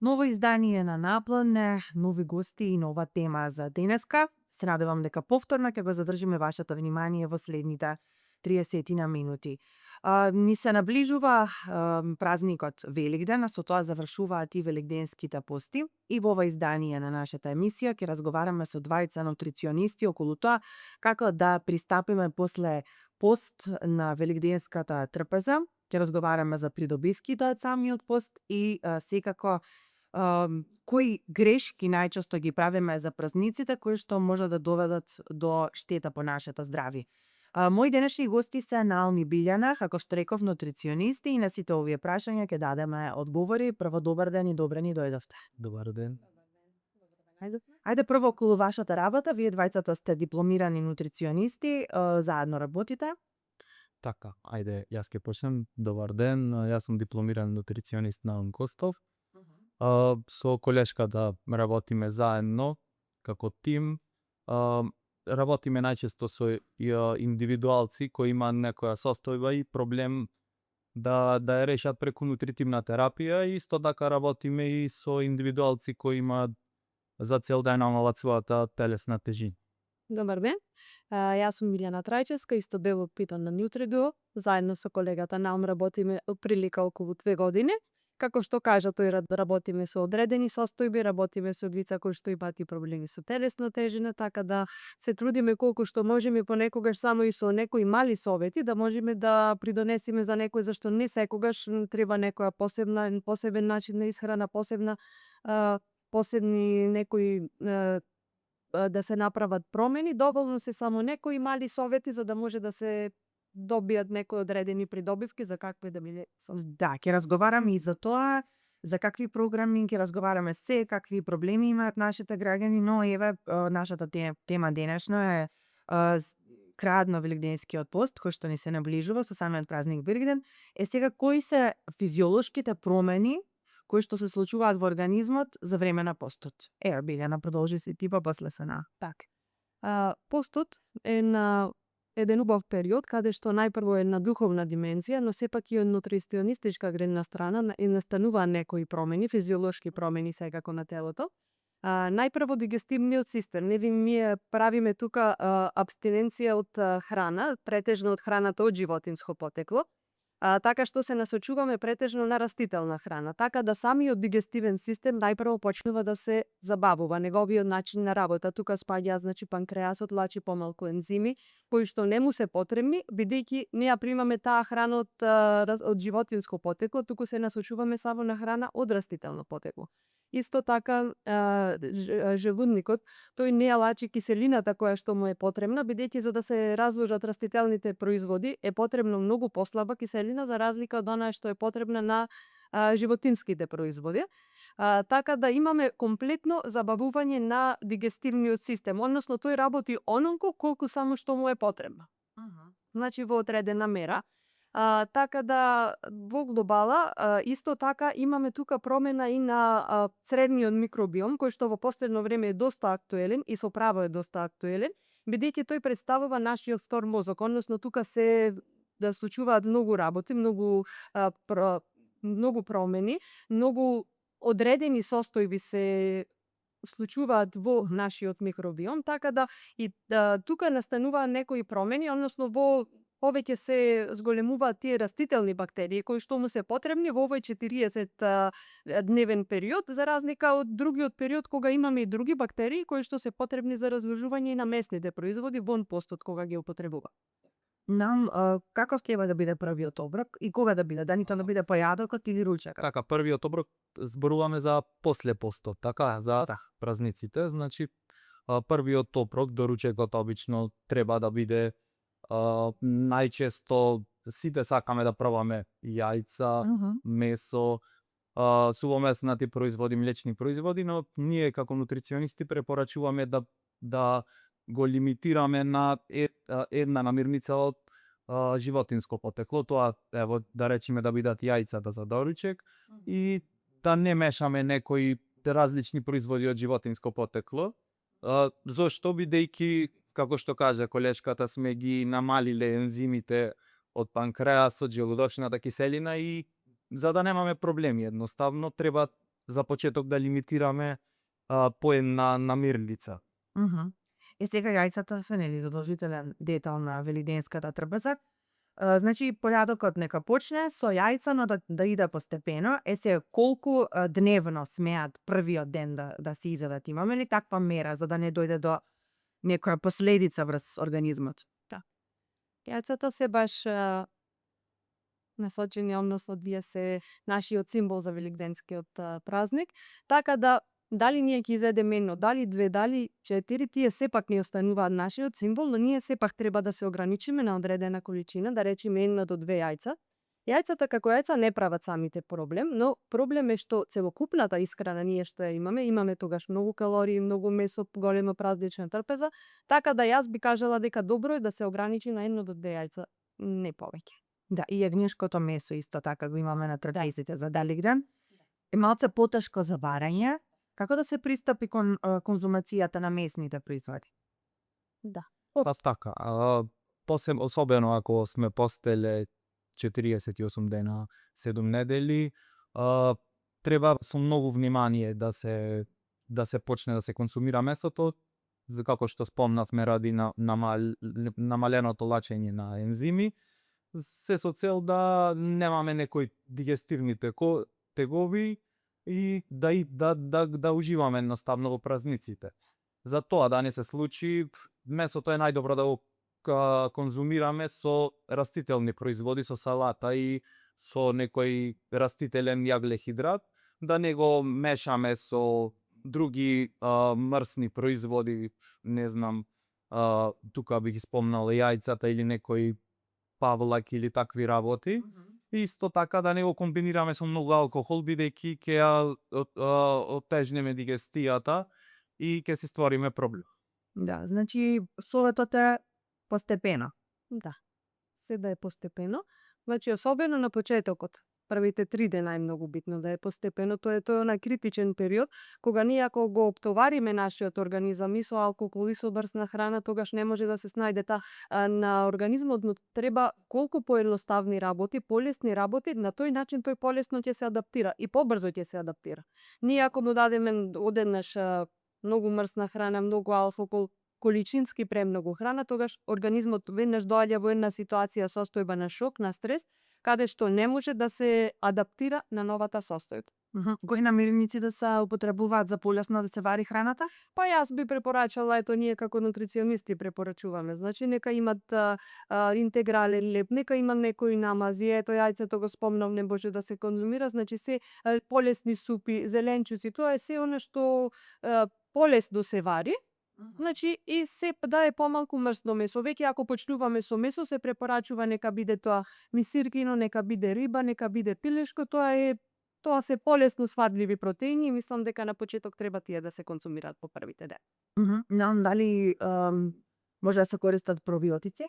Ново издание на Наплан, нови гости и нова тема за денеска. Се надевам дека повторно ќе го задржиме вашето внимание во следните 30 на минути. Ни се наближува празникот Великден, а со тоа завршуваат и великденските пости. И во ова издание на нашата емисија ќе разговараме со двајца нутриционисти околу тоа како да пристапиме после пост на великденската трпеза. Ќе разговараме за придобивките од самиот пост и секако кои грешки најчесто ги правиме за празниците кои што може да доведат до штета по нашето здравје. Мои денешни гости се Наоми Билјана, како што реков, нутриционисти, и на сите овие прашања ќе дадеме одговори. Прво, добар ден и добре ни дојдовте. Добар ден. Ајде прво околу вашата работа. Вие двајцата сте дипломирани нутриционисти, заедно работите. Така, ајде, јас ќе почнем. Добар ден, јас сум дипломиран нутриционист Наум Костов. Со колешката работиме заедно, како тим. Работиме најчесто со индивидуалци кои имаат некоја состојба и проблем да ја решат преку нутритивна терапија, и исто така работиме и со индивидуалци кои имаат за цел да ја намалат својата телесна тежина. Добар ден, јас сум Милјана Трајчевска, исто дел од Питон на Нутридуо. Заедно со колегата Наум работиме прилика околу 2 години. Како што кажа тој, работиме со одредени состојби, работиме со лица кои што имаат и проблеми со телесна тежина, така да се трудиме колку што можеме понекогаш само и со некои мали совети да можеме да придонесеме за некој, зашто не секогаш треба некоја посебен начин на исхрана, посебни некои да се направат промени. Доволно се само некои мали совети за да може да се добијат некои одредени придобивки за какви да биде состојби. Да, ќе разговараме и за тоа, за какви програми ќе разговараме какви проблеми имаат нашите граѓани, но еве нашата тема денешна е крајот на великденскиот пост, кој што ни се наближува со самиот празник Великден. Сега кои се физиолошките промени кои што се случуваат во организмот за време на постот? Билјана, продолжи си ти, па после се на. Така. Постот е на еден убав период каде што најпрво е на духовна димензија, но сепак и од нутриционистичка гледна страна и настанува некои промени, физиолошки промени секако на телото. Најпрво дигестивниот систем. Ние правиме тука абстиненција од храна, претежно од храната од животинско потекло. Така што се насочуваме претежно на растителна храна, така да самиот дигестивен систем најпрво почнува да се забавува, неговиот начин на работа. Тука спаѓа, панкреасот лачи помалку ензими, кои што не му се потребни, бидејќи не ја примаме таа храна од животинско потекло, туку се насочуваме само на храна од растително потекло. Исто така, желудникот, тој не ја лачи киселината која што му е потребна, бидејќи за да се разложат растителните производи е потребно многу послаба киселина за разлика од онаа што е потребна на животинските производи. Така да имаме комплетно забавување на дигестивниот систем, односно тој работи онолку колку само што му е потребно. Значи во одредена мера. Така да во глобала исто така имаме тука промена и на цревниот микробиом, кој што во последно време е доста актуелен и со право е доста актуелен, бидејќи тој представува нашиот втор мозок, односно тука се да случуваат многу работи, многу промени, многу одредени состојби се случуваат во нашиот микробиом, така да и тука настануваат некои промени, односно во повеќе се зголемуваат тие растителни бактерии кои што му се потребни во овој 40-дневен период, за разлика од другиот период кога имаме и други бактерии кои што се потребни за разложување на месните производи вон постот кога ги употребува. Каков треба да биде првиот оброк и кога да биде? Данито да биде појадокот или ручекот? Така, првиот оброк зборуваме за после постот, така, за празниците. Значи, првиот оброк до ручекот обично треба да биде најчесто сите сакаме да пробаме јајца, месо, сувомеснати производи, млечни производи, но ние како нутриционисти препорачуваме да го лимитираме на една намирница од животинско потекло. Тоа, ево, да речеме да бидат јајцата за доручек и да не мешаме некои различни производи од животинско потекло. Зошто? Бидејќи, како што кажа колешката, сме ги намалиле ензимите од панкреасот, желудочната киселина, и за да немаме проблеми едноставно треба за почеток да лимитираме поен на мирлица. Сега јајцата се нели задолжителен детал на велигденската трпеза. Значи порядокот нека почне со јајца, но да иде постепено. Сега колку дневно смеат првиот ден да се изедат? Имаме ли таква мера за да не дојде до некоја последица врз организмот? Јајцата се баш насочени, односно тие се нашиот символ за велигденскиот празник, така да дали ние ќе изедеме едно, дали две, дали 4, тие сепак не остануваат нашиот символ, но ние сепак треба да се ограничиме на одредена количина, да речеме 1 до 2 јајца. Јајцата како јајца не прават самите проблем, но проблем е што целокупната исхрана ние што ја имаме тогаш многу калории, многу месо, голема празнична трпеза, така да јас би кажала дека добро е да се ограничи на 1 до 2 јајца, не повеќе. Да, и јагнешкото месо исто така го имаме на трапезите за Велигден. Е малце потешко за варање. Како да се пристапи кон конзумацијата на месните производи? Така, особено ако сме постеле 48 дена, 7 недели, треба со многу внимание да се почне да се консумира месото, за како што спомнавме ради намаленото лачење на ензими, се со цел да немаме некои дигестивни тегови и да уживаме едноставно во празниците. За тоа да не се случи, месото е најдобро да го конзумираме со растителни производи, со салата и со некој растителен јаглехидрат, да не го мешаме со други мрсни производи, не знам, тука бих спомнал јајцата или некој павлак или такви работи. Исто така да не го комбинираме со многу алкохол, бидејќи ќе ја отежнеме дигестијата и ќе се створиме проблем. Да, значи советот е постепено. Да, се да е постепено. Значи, особено на почетокот, првите 3 дена е многу битно да е постепено. Тоа е на критичен период, кога ние ако го оптовариме нашиот организам и со алкохол и со брзна храна, тогаш не може да се снајде на организмот, но треба колку поедноставни работи, полесни работи, на тој начин тој полесно ќе се адаптира и побрзо ќе се адаптира. Ние ако му дадеме одеднаш многу мрсна храна, многу алкохол, количински премногу храна, тогаш организмот веднаш доаѓа во една ситуација, состојба на шок, на стрес, каде што не може да се адаптира на новата состојба. Кои намирници да се употребуваат за полесно да се вари храната? Па јас би препорачала, ето ние како нутриционисти препорачуваме, значи нека имат интегрален леп, нека има некои намази, ето јајцето го спомнав, не може да се конзумира, значи се полесни супи, зеленчуци, тоа е се она што полесно се вари. Значи и се да е помалку мрсно месо. Веќе ако почнуваме со месо, се препорачува нека биде тоа мисиркино, нека биде риба, нека биде пилешко, тоа се полесно сварливи протеини и мислам дека на почеток треба тие да се консумираат по првите ден. Дали може да се користат пробиотици?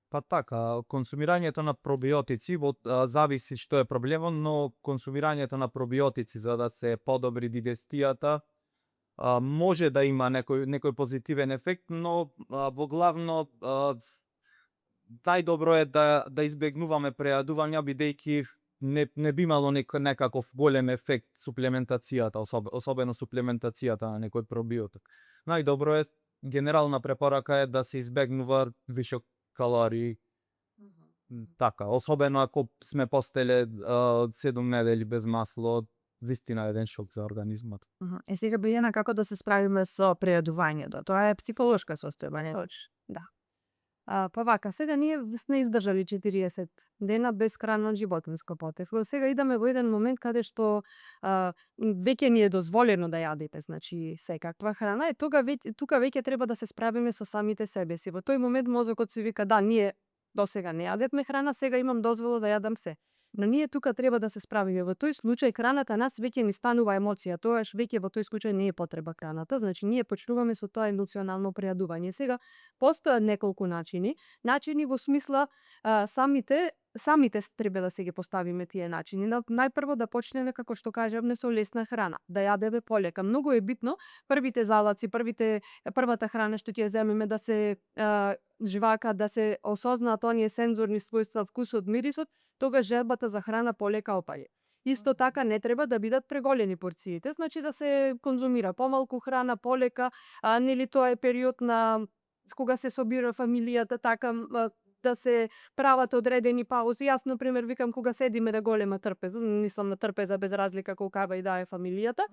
Па така, консумирањето на пробиотици зависи што е проблемот, но консумирањето на пробиотици за да се подобри дигестијата може да има некој позитивен ефект, но во главно најдобро е да избегнуваме прејадување, бидејќи не би имало некаков голем ефект суплементацијата, особено суплементацијата на некој пробиотик. Најдобро е, генерална препорака е да се избегнува вишок калории. Така, особено ако сме постеле 7 недели без масло, вистина еден шок за организмот. Сега Билјана, како да се справиме со прејадувањето? Тоа е психолошка состојба, не? Точно, да. Па вака, сега ние сме издржали 40 дена без храна од животинско потекло. Сега идаме во еден момент каде што веќе ни е дозволено да јадете, значи секаква храна, тука веќе треба да се справиме со самите себе си. Во тој момент мозокот си вика, да, ние досега не јадевме храна, сега имам дозвола да јадам се. Но ние тука треба да се справиме. Во тој случај храната нас веќе ни станува емоција, тоаш веќе во тој случај не е потреба храната, значи ние почнуваме со тоа емоционално прејадување. Сега постојат неколку начини во смисла самите треба да се ги поставиме тие начини. Најпрво да почнеме, како што кажавме, со лесна храна, да јадеме полека. Многу е битно првите залаци, првата храна што ќе земеме да се жвака, да се осознаат оние сензорни својства, вкусот, мирисот, тогаш желбата за храна полека опаѓа. Исто така не треба да бидат преголени порциите, значи да се конзумира помалку храна, полека, нели тоа е период на кога се собира фамилијата, така да се прават одредени паузи. Јас, например, викам кога седиме на голема трпеза, мислам на трпеза без разлика колкава и да е фамилијата,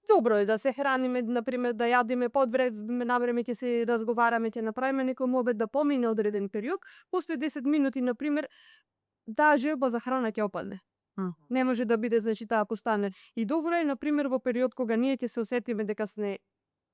добро е да се храниме, например, да јадиме под време на време, ќе се разговараме, ќе направиме некој мобет да помине одреден период, после 10 минути, например, таа желба за храна ќе опадне. Не може да биде, значи, таа постане. И добро е, например, во период кога ние ќе се осетиме дека сме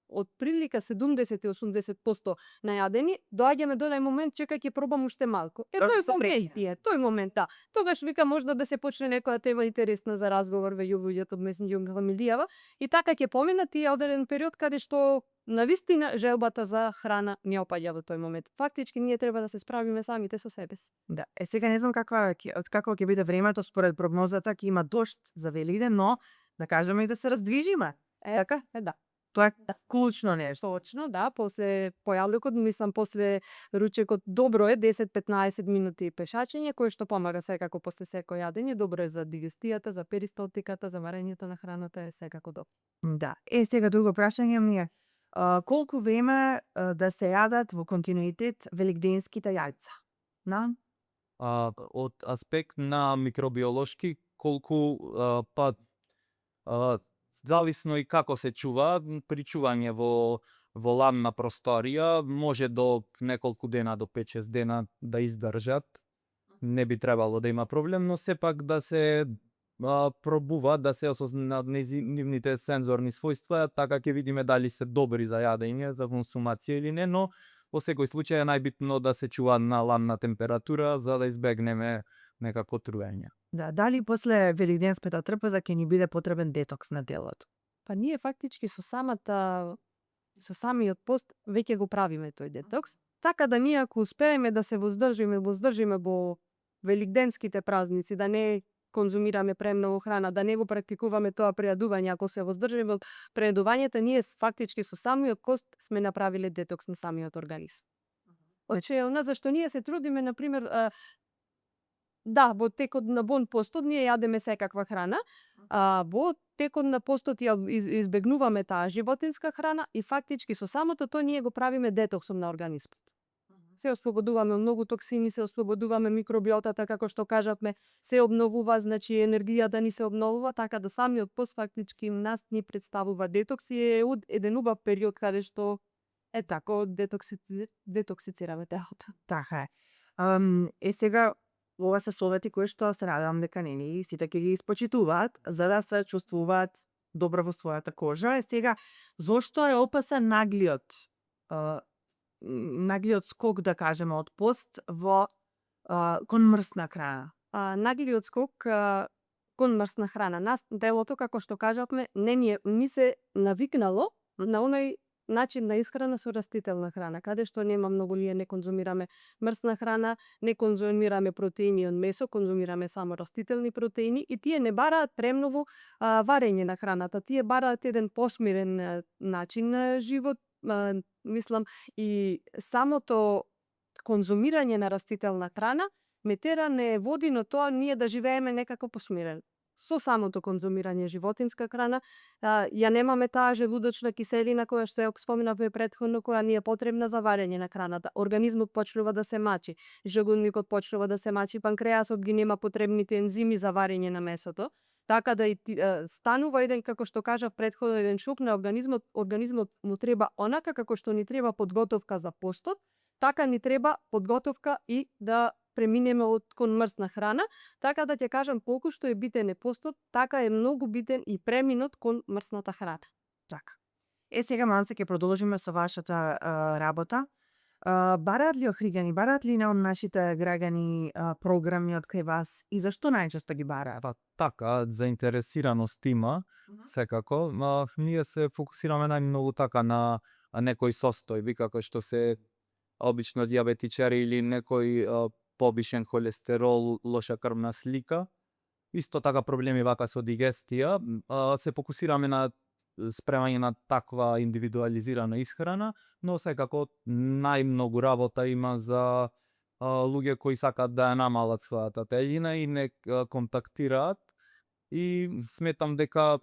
од прилика 70-80% најадени, доаѓаме до нај момент, чекај ќе пробам уште малку. Тој момент, тој момент, да. Тогаш вика можда да се почне некоја тема интересна за разговор веќе луѓето меѓу фамилијава и така ќе помина тие одреден период каде што навистина желбата за храна не опаѓа во тој момент. Фактички ние треба да се справиме самите со себе си. Да, сега не знам како ќе биде времето според прогнозата, ќе има дожд за Великден, но да кажеме и да се раздвижиме. Така? Да. Тоа е клучно нешто. Точно, да, после појавлекот, мислам, после ручекот, добро е 10-15 минути пешачење, кое што помага секако после секој јадење, добро е за дигестијата, за перисталтиката, за варењето на храната е секако добро. Да. Сега друго прашање ми е, колку време да се јадат во континуитет великденските јајца? На? Од аспект на микробиолошки, колку па зависно и како се чува, при чување во ладна просторија може до неколку дена, до 5-6 дена да издржат. Не би требало да има проблем, но сепак да се пробува да се осознаат нивните сензорни својства, така ќе видиме дали се добри за јадење, за консумација или не, но во секој случај е најбитно да се чува на ладна температура за да избегнеме некако труење. Да, дали после великденската трпеза ќе ни биде потребен детокс на телото? Па ние фактички со самиот пост веќе го правиме тој детокс, така да ние ако успееме да се воздржиме во великденските празници, да не конзумираме премногу храна, да не го практикуваме тоа прејадување, ако се воздржиме од прејадувањето, ние фактички со самиот пост сме направиле детокс на самиот организм. Значи, зашто ние се трудиме, например, да, во текот на бон постот ние јадеме секаква храна, во текот на постот ја избегнуваме таа животинска храна и фактички со самото тоа ние го правиме детоксом на организмот. Се ослободуваме многу токсини, се ослободуваме микробиотата, како што кажавме, се обновува, значи енергијата ни се обновува, така да самиот пост фактички нас ни представува детокс и е еден убав период каде што тако детоксицираме телото. Така е. Сега ова се совети кои што се надевам дека нели сите ќе ги испочитуваат за да се чувствуваат добро во својата кожа. Сега зошто е опасен наглиот скок, да кажеме, од пост кон мрсна храна? Наглиот скок кон мрсна храна. Нас телото, како што кажавме, ни се навикнало на оној начин на исхрана со растителна храна, каде што нема многу, ние не конзумираме мрсна храна, не конзумираме протеини од месо, конзумираме само растителни протеини и тие не бараат премногу варење на храната, тие бараат еден посмирен начин на живот, мислам, и самото конзумирање на растителна храна ме тера не води на тоа ние да живееме некако посмирено. Со самото конзумирање животинска храна, ја немаме таа желудочна киселина која што ја споменавме претходно, која ни е потребна за варење на храната. Организмот почнува да се мачи, жегулникот почнува да се мачи, панкреасот ги нема потребните ензими за варење на месото, така да станува еден, како што кажав претходно, еден шок на организмот. Организмот му треба онака како што ни треба подготовка за постот, така ни треба подготовка и да преминеме кон мрсна храна, така да ќе кажам колку што е битен е постот, така е многу битен и преминот кон мрсната храна. Така. Сега малце ќе продолжиме со вашата работа. Бараат ли охриѓани, бараат ли на нашите граѓани програми од кај вас и зашто најчесто ги бараат? Па така, заинтересираност има, секако. Ние се фокусираме најмногу така на некои состојби, како што се обично диабетичари или некој повишен холестерол, лоша крвна слика. Исто така проблеми вака со дигестија. Се фокусираме на спремање на таква индивидуализирана исхрана, но секако најмногу работа има за луѓе кои сакаат да ја намалат својата теžина и не контактираат и сметам дека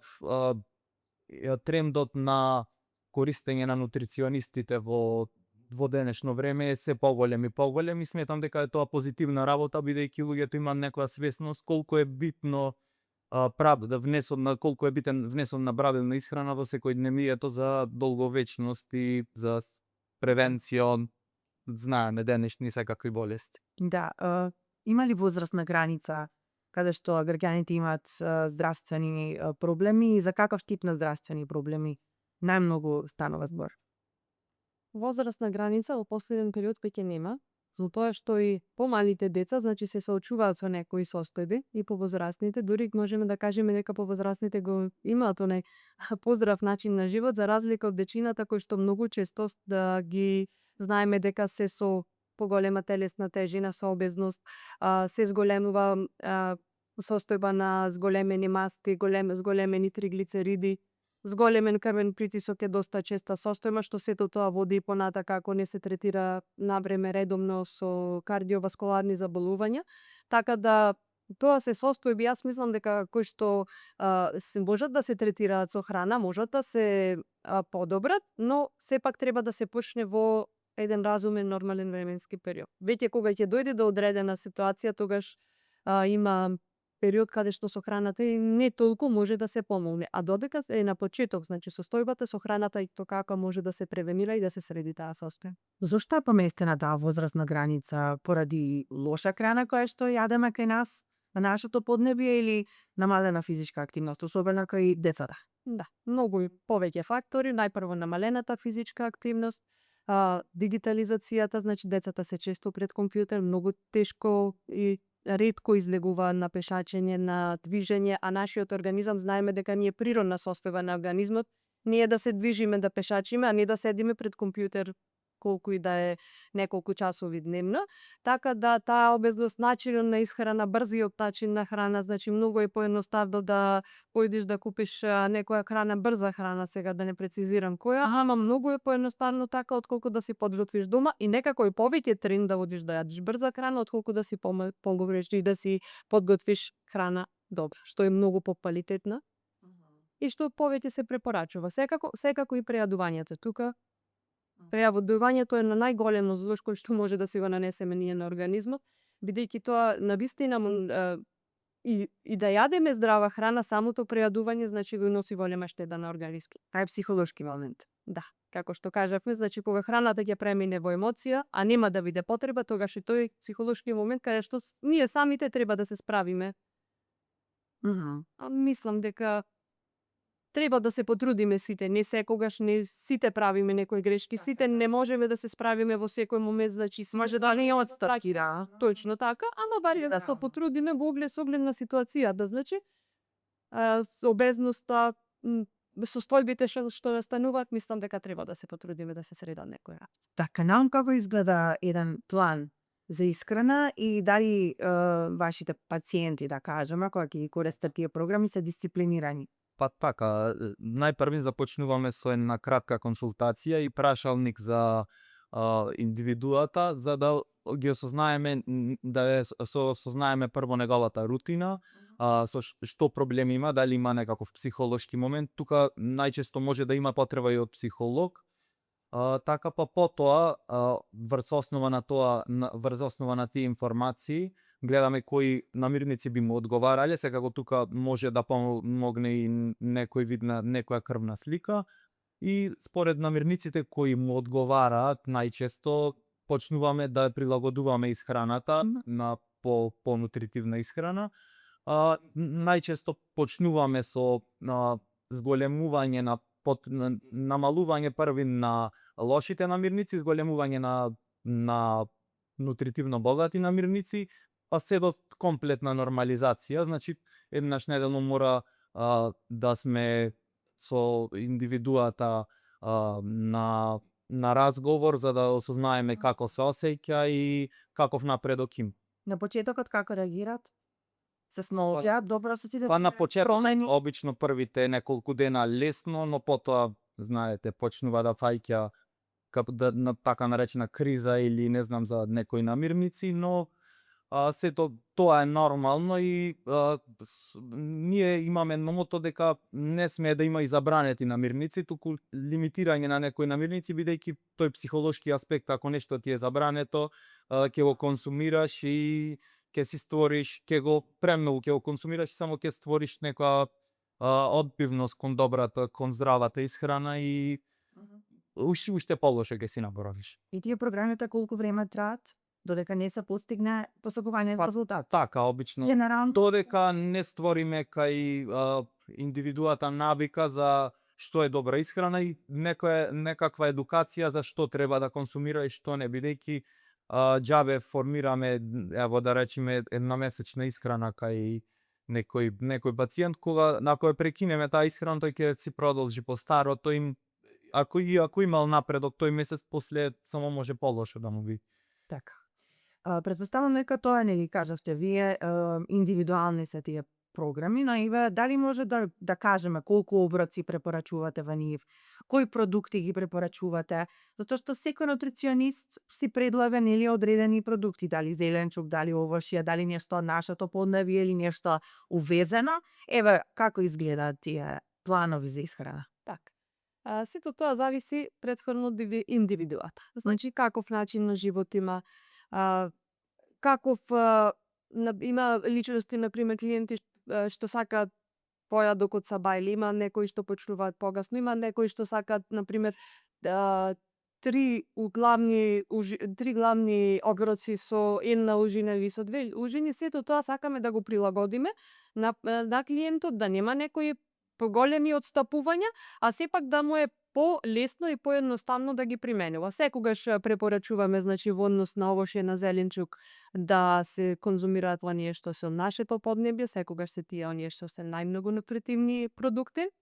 трендот на користење на нутриционистите во денешно време е се поголем и поголем и сметам дека е тоа позитивна работа бидејќи луѓето имаат некоја свесност колку е битно да колку е битен внесот на правилна исхрана во секојдневието за долговечност и за превенција, знаеме денешни секакви болести. Да, има ли возрастна граница каде што граѓаните имаат здравствени проблеми и за каков тип на здравствени проблеми најмногу станува збор? Возрастна граница во последен период веќе нема, затоа што и помалите деца, значи се соочуваат со некои состојби и повозрастните, дури можеме да кажеме дека повозрастните го имаат онај поздрав начин на живот за разлика од дечината кои што многу често да ги знаеме дека се со поголема телесна тежина, со обезност, се зголемува состојба на зголемени масти, зголемени триглицериди, зголемен крвен притисок е доста честа состојба, што сето тоа води и понатака ако не се третира навреме редовно со кардиоваскуларни заболувања. Така да тоа се состојби, јас мислам дека кои што се можат да се третираат со храна, можат да се подобрат, но сепак треба да се почне во еден разумен нормален временски период. Веќе кога ќе дојде до одредена ситуација, тогаш има период каде што со храната и не толку може да се помогне, а додека е на почеток, значи состојбата со храната и тоа како може да се превенира и да се среди таа состојба. Зошто е поместена таа возрастна граница? Поради лоша храна која што јадеме кај нас на нашето поднебие или намалена физичка активност, особено кај децата? Да, многу и повеќе фактори, најпрво намалената физичка активност, дигитализацијата, значи децата се често пред компјутер, многу тешко и ретко излегуваат на пешачење, на движење, а нашиот организам знаеме дека ние природна состојба на организмот не е да се движиме, да пешачиме, а не да седиме пред компјутер колку и да е неколку часови дневно. Така да таа обезност, начинот на исхрана, брзиот начин на храна, значи многу е поедноставно да појдеш да купиш некоја храна, брза храна, сега да не прецизирам која, ама многу е поедноставно така отколку да си подготвиш дома и некако и повеќе тренд да одиш да јадиш брза храна отколку да си погреш и да си подготвиш храна добра, што е многу поквалитетна и што повеќе се препорачува. Секако и прејадувањето тука. Прејадувањето е на најголемо зло што може да си го нанесеме ние на организмот, бидејќи тоа навистина и да јадеме здрава храна, самото прејадување значи го носи голема штета на организмот. Тај е психолошки момент. Да, како што кажавме, значи кога храната ќе премине во емоција, а нема да биде потреба, тогаш и тој психолошки момент каде што ние самите треба да се справиме. Мислам дека треба да се потрудиме сите, не секогаш, не сите правиме некои грешки, сите не можеме да се справиме во секој момент, значи Може да не отстапки, да. точно така, ама барем да се потрудиме во оглед на ситуацијата, значи обезноста, состојбите што настануваат, мислам дека треба да се потрудиме да се средат некој работи. Така, наум како изгледа еден план за исхрана и дали вашите пациенти, да кажеме, кога ќе ги користат тие програми, се дисциплинирани? Па така, најпрвин започнуваме со една кратка консултација и прашалник за индивидуата, за да ги осознаеме, осознаеме прво неговата рутина, со што проблеми има, дали има некаков психолошки момент. Тука најчесто може да има потреба и од психолог. Така па потоа, врз основа на тие информации, гледаме кои намирници би му одговарале, секако тука може да помогне и некој вид на некоја крвна слика и според намирниците кои му одговараат, најчесто почнуваме да прилагодуваме исхраната на по-нутритивна исхрана. Најчесто почнуваме со зголемување намалување први на лошите намирници, зголемување на нутритивно богати намирници, па се до комплетна нормализација, значи еднаш неделно мора да сме со индивидуата на разговор за да осознаеме како се осеќа и каков напредок има. На почетокот како реагираат? Се сноќаат добро со сите? Па на почеток, промени? обично првите неколку дена лесно, но потоа, знаете, почнува да фаќа на така наречена криза или не знам за некои намирници, но сето тоа е нормално и ние имаме номото дека не смее да има и забранети намирници, туку лимитирање на некои намирници, бидејќи тој психолошки аспект, ако нешто ти е забрането, ќе го консумираш и ќе си створиш, ќе го премногу ќе го консумираш и само ќе створиш некоја одбивност кон добрата, кон здравата исхрана и уште полошо ќе си наборавиш. И тие програмите колку време траат додека не се постигне посакуваниот резултат? Така, обично. Генерално Додека не створиме кај индивидуата навика за што е добра исхрана и некаква едукација за што треба да консумира и што не, бидејќи џабе формираме, ево да речеме, една месечна исхрана кај некој пациент, кога ако ја прекинеме таа исхрана, тој ќе си продолжи по старото им, ако имал напредок тој месец, после само може полошо да му би. така. Претпоставам дека тоа не ги кажавте вие, индивидуални се тие програми, но Ива, дали може да кажеме колку оброци препорачувате во нив, кои продукти ги препорачувате, затоа што секој нутриционист си предлага нели одредени продукти, дали зеленчук, дали овошје, дали нешто од нашето поднебие или нешто увезено. Еве како изгледаат тие планови за исхрана. Така. Сето тоа зависи претходно од индивидуата. Значи, каков начин на живот има, каков има личности, например, клиенти што сакаат појадок од саба, или има некои што почнуваат погасно, има некои што сакаат, например, три главни оброци со една ужина или со две ужини. Сето тоа сакаме да го прилагодиме на клиентот, да нема некои поголеми отстапувања, а сепак да му е полесно и поедноставно да ги применува. Секогаш препорачуваме, значи, во однос на овошје, на зеленчук, да се конзумираат оние што се од нашето поднебје, секогаш се тие оние што се најмногу нутритивни продукти.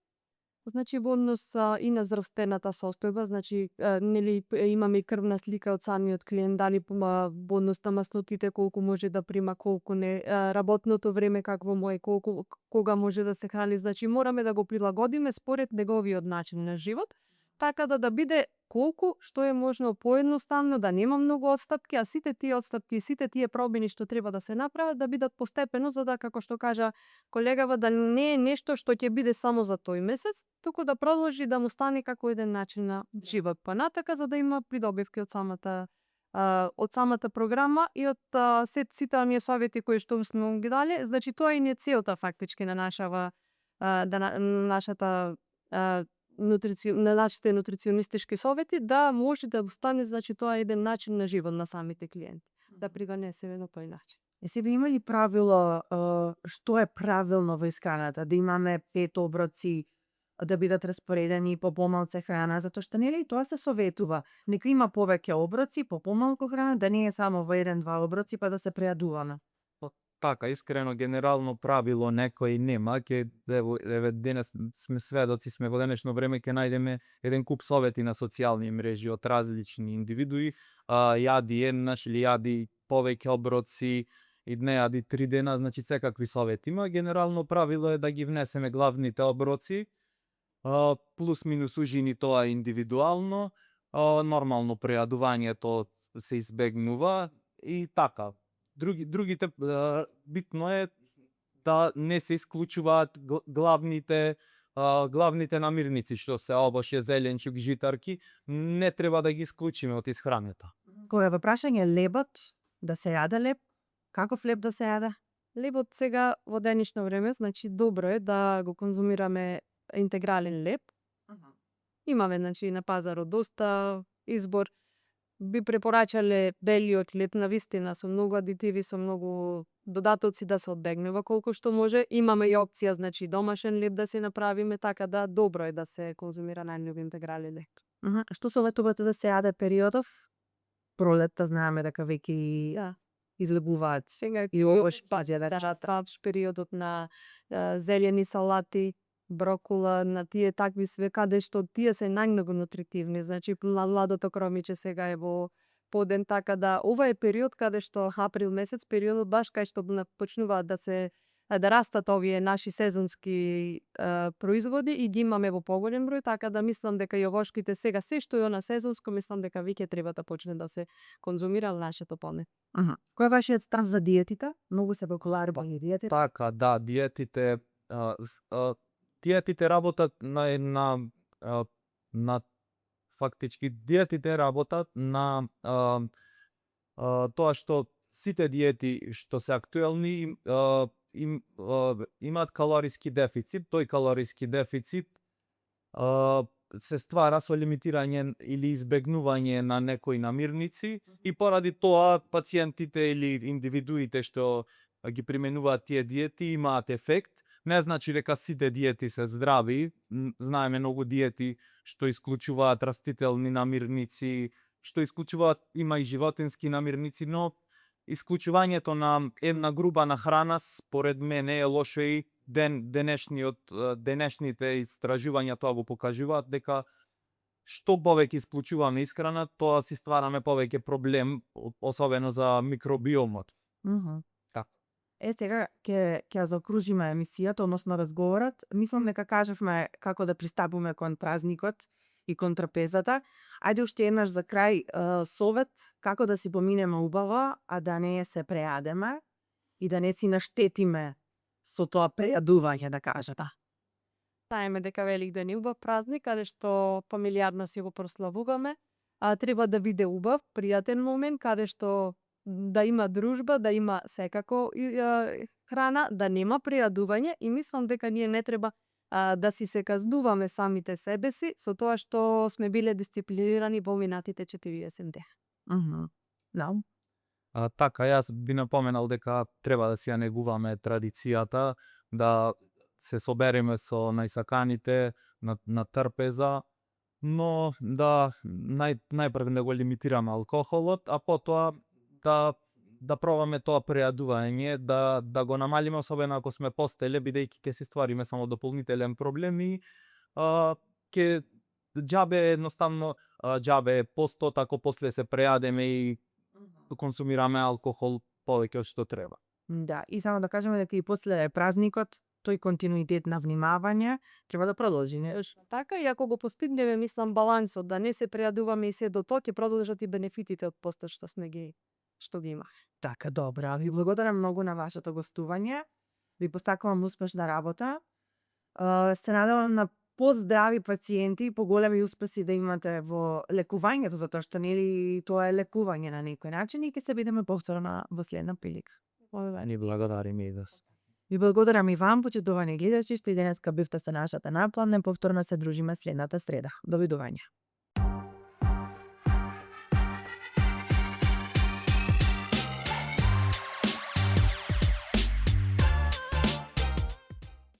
Значи, во однос и на здравствената состојба, значи, нели имаме и крвна слика од самиот клиент, дали во однос на маснотите, колку може да прима, колку не, работното време какво му е, колку кога може да се храни, значи мораме да го прилагодиме според неговиот начин на живот, така да биде колку што е можно поедноставно, да нема многу отстапки, а сите тие отстапки и сите тие промени што треба да се направат да бидат постепено, за да, како што кажа колегава, да не е нешто што ќе биде само за тој месец, туку да продолжи да му стане како еден начин на живот понатака, за да има придобивки од самата програма и од сите оние совети кои што сме ги дали. Значи, тоа и не е целта фактички на нашите нутриционистички совети, да може да стане, значи, тоа еден начин на живот на самите клиенти, да приганесеме на тој начин. Себе има ли правило што е правилно во исхраната? Да имаме 5 оброци, да бидат распоредени по помалце храна, затоа што нели тоа се советува. Нека има повеќе оброци, по помалку храна, да не е само во 1-2 оброци па да се преадуваме. Така, искрено, генерално правило некој нема, еве денес сме сведоци, сме во денешно време, ќе најдеме еден куп совети на социјални мрежи од различни индивидуи, јади еднаш или јади повеќе оброци и не јади 3 дена, значи секакви совети има. Генерално правило е да ги внесеме главните оброци, плюс минус ужини, тоа е индивидуално, нормално прејадувањето се избегнува и така. Другите, битно е да не се исклучуваат главните намирници, што се овошје, зеленчук, житарки, не треба да ги исклучиме од исхраната. Кој е прашање, лебот, да се јаде леб? Каков леб да се јаде? Лебот сега во денешно време, значи, добро е да го конзумираме интегрален леб. Имаме, значи, на пазарот доста избор. Би препорачале белиот леб, навистина со многу адитиви, со многу додатоци, да се одбегнува колку што може. Имаме и опција, значи, домашен леб да се направиме, така да добро е да се конзумира најмногу интегрален леб. Што советувате да се јаде периодов? Пролетта знаеме дека веќе излегуваат. Сега И овош периодот на зелени салати, брокула, на тие такви све, каде што тие се најмногу нутритивни. Значи, младото кромиче сега е во поден, така да ова е период каде што април месец, периодот баш кај што почнуваат да се да растат овие наши сезонски производи и ги имаме во поголем број, така да мислам дека и овошките сега се што е она сезонско, мислам дека веќе треба да почне да се конзумира нашето поне. Кој е вашиот став за диетите? Многу се популарни диетите. Така, да, диетите работат на фактички диетите работат на тоа што сите диети што се актуелни имаат калориски дефицит. Тој калориски дефицит се ствара со лимитирање или избегнување на некои намирници и поради тоа пациентите или индивидуите што ги применуваат тие диети имаат ефект. Не значи дека сите диети се здрави. Знаеме многу диети што исклучуваат растителни намирници, што исклучуваат има и животински намирници, но исклучувањето на една груба на храна според мене е лошо и денешните истражувања тоа го покажуваат дека што повеќе исклучуваме исхрана, тоа си ствараме повеќе проблем, особено за микробиомот. Така. Сега ќе заокружиме емисијата, односно разговорот. Мислам дека кажавме како да пристапиме кон празникот и кон трапезата. Ајде уште еднаш за крај совет како да си поминеме убаво, а да не се прејадеме и да не си наштетиме со тоа прејадување, да кажете. Знаеме дека Великден е убав празник, каде што фамилиарно си го прославуваме, а треба да биде убав, пријатен момент, каде што да има дружба, да има секако храна, да нема прејадување и мислам дека ние не треба да си се казнуваме самите себе си со тоа што сме биле дисциплинирани во минатите 40 дена. Да. Така, јас би напоменал дека треба да си ја негуваме традицијата, да се собереме со најсаканите на трпеза, но да најпрв да го лимитираме алкохолот, а потоа да пробаме тоа прејадување, да го намалиме, особено ако сме постеле, бидејќи ќе си ствариме само дополнителен проблем и ќе едноставно постот ако после се прејадеме и консумираме алкохол повеќе од што треба. Да, и само да кажеме дека и после празникот тој континуитет на внимавање треба да продолжи, не? Така, и ако го постигнеме, мислам, балансот, да не се прејадуваме и се до тоа, ќе продолжат и бенефитите од постот што ги има. Така, добра. Ви благодарам многу на вашето гостување. Ви постакувам успешна работа. Се надевам на поздрави пациенти и поголеми успеси да имате во лекувањето, затоа што нели тоа е лекување на некој начин и ќе се видиме повторно во следна прилика. Ни благодариме и да се. Ви благодарам и вам, почитувани гледачи, што и денеска бевте со нашата наплана. Повторно се дружиме следната среда. Довидување.